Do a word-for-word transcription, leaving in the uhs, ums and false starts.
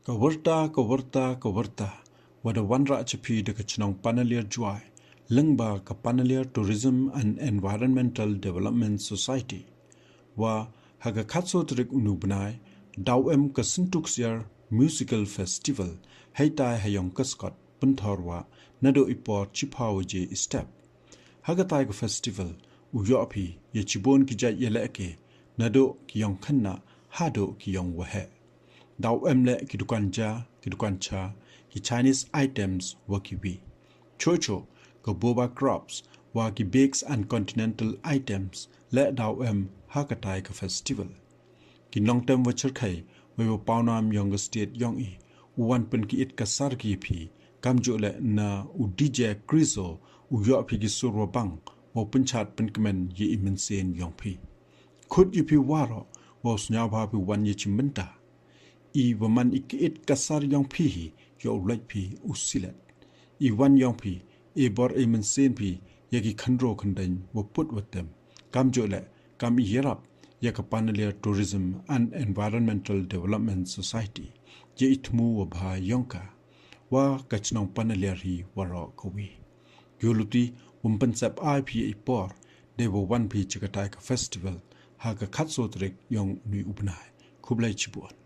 Ka wyrta, ka wyrta, ka wyrta, wa da wanrah cha phi da ka chnong Panaliar Jowai, lyngba ka Panaliar Tourism and Environmental Development Society. Wa ha ka khatsoo tarik uni u bnai, daw em ka Syntuk Siar Musical Festival, heitai ha Yongkaskot, Pynthorwah, nadooh i por chiphaw waje i step. Ha katai ka festival, u yoh phi ya chibun ki jait yalehke, nadooh ki yong khynnah hadooh ki yong waheh. Daw em leh ki dukan ja, ki dukan cha, ki Chinese items wa kiwi. Chooh chooh, ka boba crops wa ki bakes and continental items leh daw em ha katai ka festival. Ki nongtem wa chyrkhei, wei wa pawnam yong ka state yong i, u wan pynkiit ka sar ki ya phi, kamjooh leh na u DJ Krizo, u yoh phi ki sur wa bang, wow pynchaad pynkmen ya i mynsiem yong phi. Khut ya phi waroh, wow sñiawbha phi wan ya chimbynta. I wa man i kiit ka sar yong phi hi, yow lait phi u silet. I wan yong phi, i bor i mynsiem phi, ya ki khynroo khyndein wa put wa tem. Kamjooh leh, kam i yarap ya ka Panaliar Tourism and Environmental Development Society, ya i thmu wa bha yong ka, wa ka chnong Panaliar hi waroh kawi. Yooluti, wym pynsep ai phi ya i por, dei wa wan phi cha katai ka festival, ha ka khatsoo tarik yong uni u bnai. Khublei chibun.